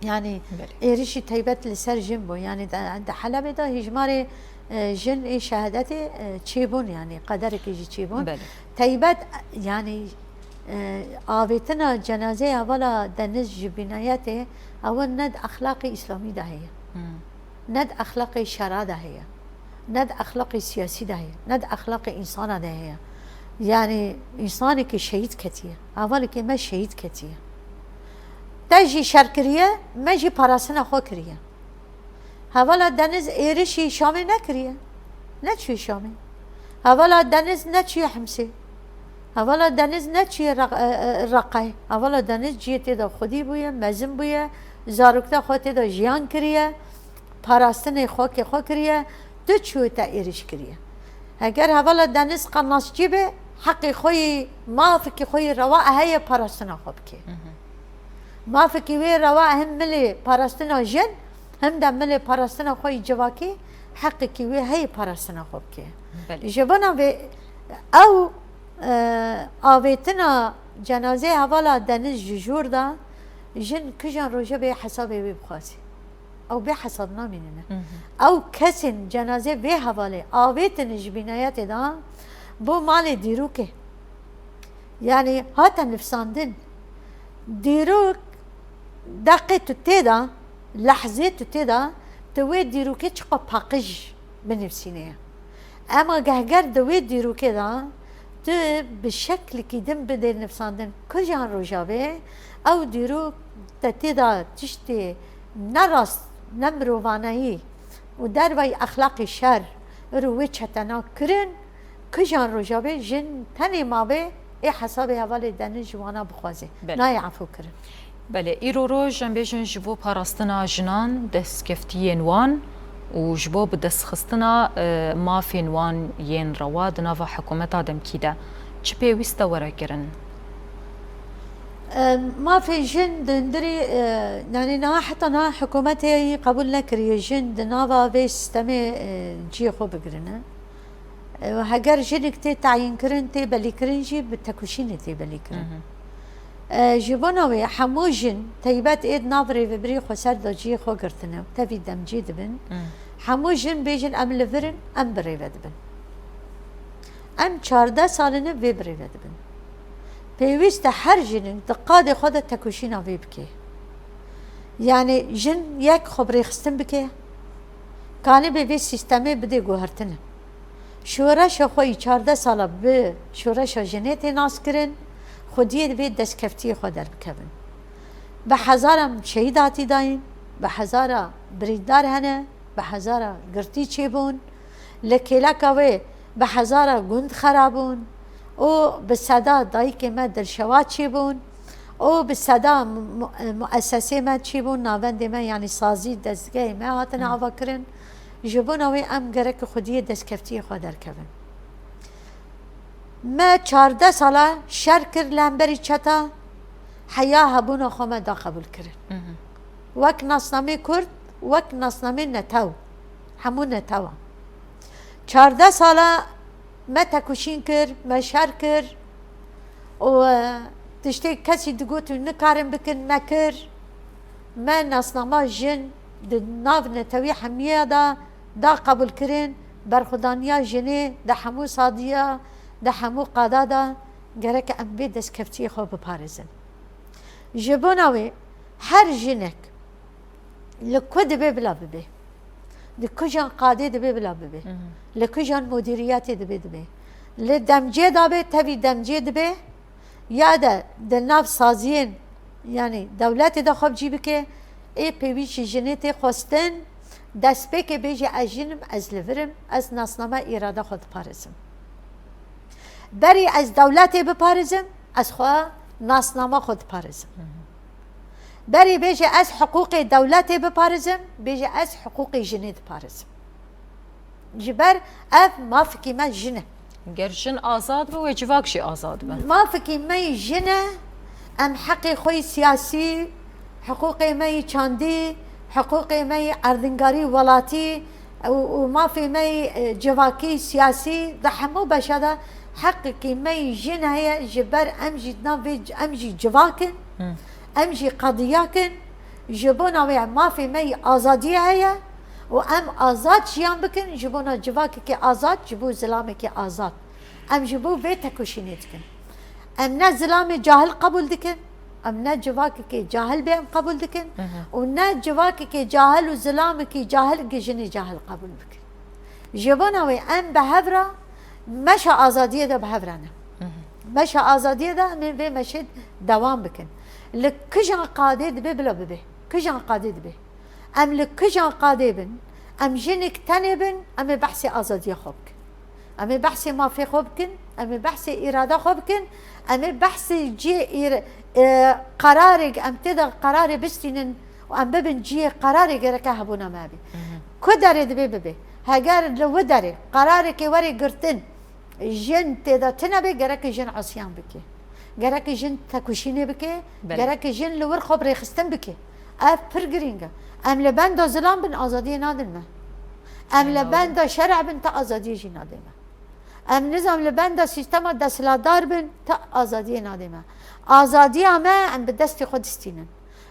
Yanî Belê. êrişî taybet li ser jin bû. Yanî di, di Helebê de hîjmarê, e, jin ê şehadetê, e, çêbûn, yanî qederekê jî çêbûn. Belê. Taybet, yanî, e, avêtina cenazeyê hevala Deniz ji bînayetê, ew ne di exlaqê îslamî de heye. Hmm. Ne di exlaqê şera de heye. Ne di exlaqê siyasî de heye. Ne di exlaqê însana de heye. Yanî însanekî şehîd ketiye. Hevalekê me şehîd ketiye. Te jî şer kiriye, me jî parastina xwe kiriye. Hevala Deniz êrişî Şamê nekiriye. Neçûye Şamê. Hevala Deniz neçûye Himsê. Hevala Deniz neçûye Req-, e, e, Reqayê. Hevala Deniz cihê tê de xwedî bûye, mezin bûye, zarokta xwe tê de jiyan kiriye, parastinê xwekê xwe kiriye, tu çûyî te êrîş kiriye. Heger hevala Deniz qenasçî be, heqê xwe yî, mafekî xwe yî rewa heye parastina xwe bike. Mhm. Mafekî wê rewa hem milê parastina jin, hem de milê parastina xwe yî civakî, heqekî wê heye parastina xwe bike. Belê. Ji bona vê ew, e, avêtina cenazeyê hevala Deniz ji jor de jin kijan roje bê hesabê wê bixwazê. Ew bê hesab namînine. Mhm. Ew kesên cenazê vê hevalê avêtin ji bînayetê de bo malê dîrokê. Yanî hate nivsandin. Dîrok deqê tu tê de, lehzê tu tê de, tu wê dîrokê çiqa paqij binivsînê. Ema gehger di wê dîrokê de tu bi şeklikî din bidê nivsandin. Kijan roja bê, ew dîrok te tê de tiştê ne rast, ne mirovaneyî û dervayî exlaqê şer, ir û wê çetena kirin, kijan roja bê jin tenê mabê ê hesabê hevalê Deniz ji wana bixwazê. Belê. Nayê efû kirin. Belê, îro roj em bêjin ji bo parastina jinan, destkeftiyên wan û ji bo bidestxistina, e, mafên wan yên rewa di nava hikûmeta demkî de çi pêwîst e were kirin? E, mafê jin di hundirî, e, yanî niha heta niha hikûmetê qebûl nekiriye jin di nava vê sîstemê, e, cihê xwe bigirine. E, heger jinik tê teyînkirin, tê belîkirin jî bi tekoşînê tê belîkirin. Mhm. E, ji bona wê hemû jin, teybet ê di nav rêvebirî xweser de cihê xwe girtine û tevî demcî dibin, Mhm. hemû jin bêjin em li vir in, em bi rêve dibin. Em çardeh sal in vê bi rêve dibin. Pêwîst e her jinik di qadê xwe de tekoşîna vê bike. Yanî jin yek xwe bi rêxistin bike, kanibê vê sîstemê bidê guhertine. Şoreşa xwe yî çardeh sala bi şoreşa jinê tê naskirin, xwediyê divê destkeftiyê xwe derbikevin. Bi hezaran şehîd hatî dayîn, bi hezara birîndar hene, bi hezara girtî çêbûn. Li kêleka wê bi hezara gund xera bûn û bi seda dayikê me dilşewa çêbûn û bi seda mu-, mu-, muessesê me çî bûn, navendê me, yanî sazî dezgehê me hatine avakirin. Ji bona wê em gerek xwediyê destkeftiyê xwe derkevin. Me çardeh sala şer kir li hemberî çeta, heya hebûna xwe me da qebûlkirin. Wek nasnamê Kurd, wek nasnamê netew, hemû netewan. Çardeh sala me tekoşîn kir, me şer kir û, e, tiştê kesî digot û nikarin bikin, me kir. Me nasnama jin di nav netewî hemiya de da qebûlkirin, berxwedaniya jinê di hemû sadiya, di hemû qada de gerek em vê destkeftiyê xwe biparêzin. Ji bona wê her jinek li ku dibe bila bibe, di kujan qadê dibe bila bibe, li kujan mudîriyetê dibe dibe, li demcê de be tevî demcê dibe, ya de di nav saziyên, yanî dewletê de xwe bi cî bike, ê pêwîst ji jinê tê xwestin, destpêkê bêje ez jin im, ez li vir im, ez nasnama îrada xwe diparêzim. Berî ez dewletê biparêzim, ez xwe nasnama xwe diparêzim. Berî bêje ez hiqûqê dewletê biparêzim, bêje ez hiqûqê jinê diparêzim. Ji ber ev mafikî me jin e. Ger jin azad be, wê civak jî azad be. Mafikî me yî jin e, em heqê xwe yî siyasî, hiqûqê me yî çandî, hiqûqê me yî erdingarî welatî û, û mafê me yî, e, civakî, siyasî di hemû beşa de heqekî me yî jin heye, ji ber em jî di nav vê c-, em jî civak in, em jî qediyak in, ji bona wê mafê me yî azadiyê heye û em azad jiyan bikin, ji bona civakekî azad, ji bo zilamekî azad. Em ji bo vê tekoşînê dikin. Em ne zilamê cahil qebûl dikin, em ne civakekê cahil bê em qebûl dikin û ne civakekê cahil û zilamekî cahil gi jinê cahil qebûl bikin. Ji bona wê em bi hev re meşa azadiyê de bi hev re ne. Meşa azadiyê de em ê vê meşê dewam bikin. Li kijan qadê dibe bila bibe. Kijan qadê dibe. Em li kijan qadê bin, em jinik tenê bin, em ê behsê azadiya xwe bikin. Em ê behsê mafê xwe bikin, em ê behsê îrada xwe bikin, em ê behsê cihê îr-, e, qerarê, em tê de qerarê bistînin û em bibin cihê qerarê gereke hebûna me bî. Ku derê dibê bibe. Heger li wi derê qerarekê were girtin, jin tê de tune be, gereke jin asyan bike. Gereke jin tekoşînê bike, Belê. Gereke jin li wir xwe bi rêxistin bike. Ev pir girîng e. Em li benda zilam bin, azadiyê nadin me. Em li benda şerê bin, te azadiyê jî nadê me. Em nizam li benda sîstema desthilatdar bin, te azadiyê nadê me. Azadiya me em bi destê xwe distînin.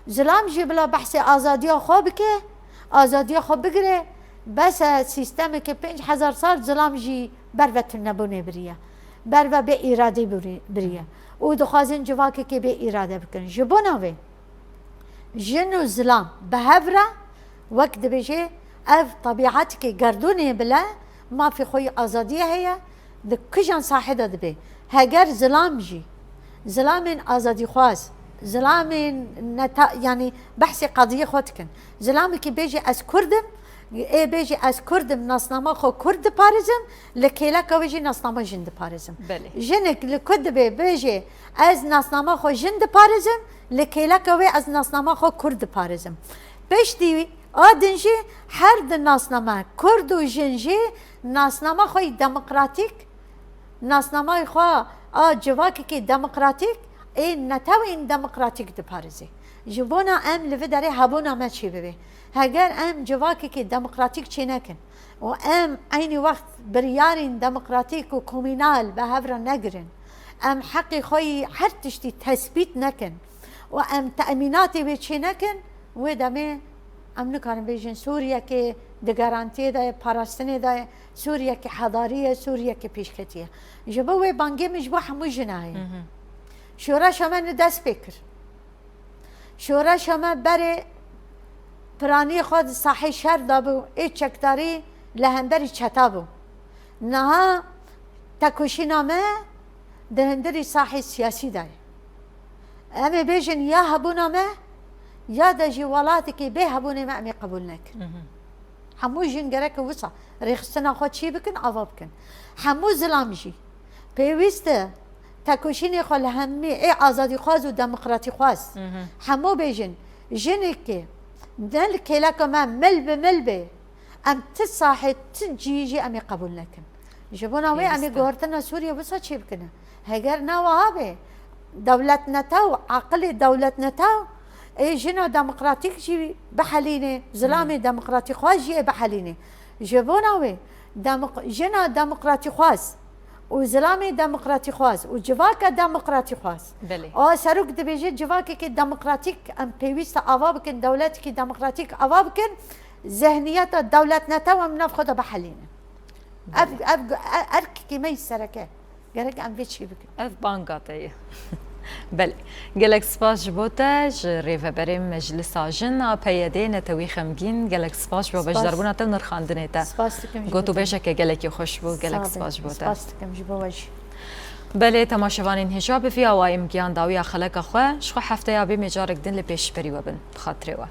Zilam jî bila behsê azadiya xwe bike, azadiya xwe bigire, bes e, sîstemeke pênc hezar sal zilam jî ber ve tunebûnê biriye. Ber ve bê îradê biri-, biriye. Û dixwazin civakekê bê îrade bikin. Ji bona vê jin û zilam bi hev re, wek dibêje, ev tebîetekê gerdûnê bile mafê xwe yî azadiyê heye, di kijan sahê de dibe. Heger zilam jî, zilamên azadîxwaz, zilamên neta-, yanî behsê qadiyê xwe dikin. Zilamekî bêje ez Kurd im, ê bêje ez Kurd im, nasnama xwe Kurd diparêzim, li kêleka wê jî nasnama jin diparêzim. Belê. Jinik li ku dibe bêje ez nasnama xwe jin diparêzim, li kêleka wê ez nasnama xwe Kurd diparêzim. Piştî a din jî her di nasnama Kurd û jin jî nasnama xwe yî demokratîk, nasnamayê xwe a civakekî demokratîk ê netewên demokratîk diparêzê. Ji bona em li vi derê hebûna me çêbibe. Heger em civakekî demokratîk çênekin û em eynî wext biryarên demokratîk û komînal bi hev re negirin, em heqê xwe yî her tiştî tesbît nekin û em temînatê wê çênekin, wê demê em nikarin bêjin Sûriyekê di garantiyê de ye, parastinê de ye, Sûriyekê hedarî ye, Sûriyekê pêşketî ye. Ji bo wê bangê min ji bo hemû jina heye. Şoreşa me ni dest pê kir. Şoreşa me berê piranî xwe di sahê şer de bû, ê çekdarî li hemberî çeta bû. Niha tekoşîna me di hundirî sahê siyasî de ye. Em ê bêjin ya hebûna me, ya de jî welatekî bê hebûnê me em ê qebûl nekin. Hemû jin gerek wisa rêxistina xwe çî bikin, ava bikin. Hemû zilam jî pêwîst e Tekoşînê xwe li hemî ê azadîxwaz û demokratîxwaz hemû bêjin, jinekê ne li kêleka me mil bi mil bê, em ti sahê ti cihî jî em ê qebûl nekin. Ji bona wê em ê Pêwîst e. Guhertina Sûriye wisa çê bikine. Heger na wiha be, dewletneta û aqilê dewletneta ê jina demokratîk jî bihelîne, zilamê demokratîxwaz jî ê bihelîne. Ji bona wê demoq- jina demokratîxwaz û zilamê demokratîxwaz û civaka demokratîxwaz. Belê. A serok dibêje civakekî demokratîk em pêwîst e ava bikin, dewletekî demokratîk ava bikin, zihniyeta dewletneta em nav xwe de bihelînin. Ev, ev, ev erkekî me yî sereke. Gerek em vê çî bikin. Ev banga te ye. Belê. Gelek spas ji bo te, ji rêveberê Meclisa Jin a P Y D netewî xemgîn. Gelek spas ji bo Spas. Beşdarbûna te û nirxandinê te. Spas dikim ji bo te. Gotûbêjeke gelekî xweş bû. Gelek Sağ ol. Spas ji bo te. Spas dikim ji bo we jî. Belê, temaşevanên hêja bi vî awayî em gihan dawiya xeleka xwe. Ji xwe hefteya bê mêjarek din li pêşberî we bin. Bi xatirê we.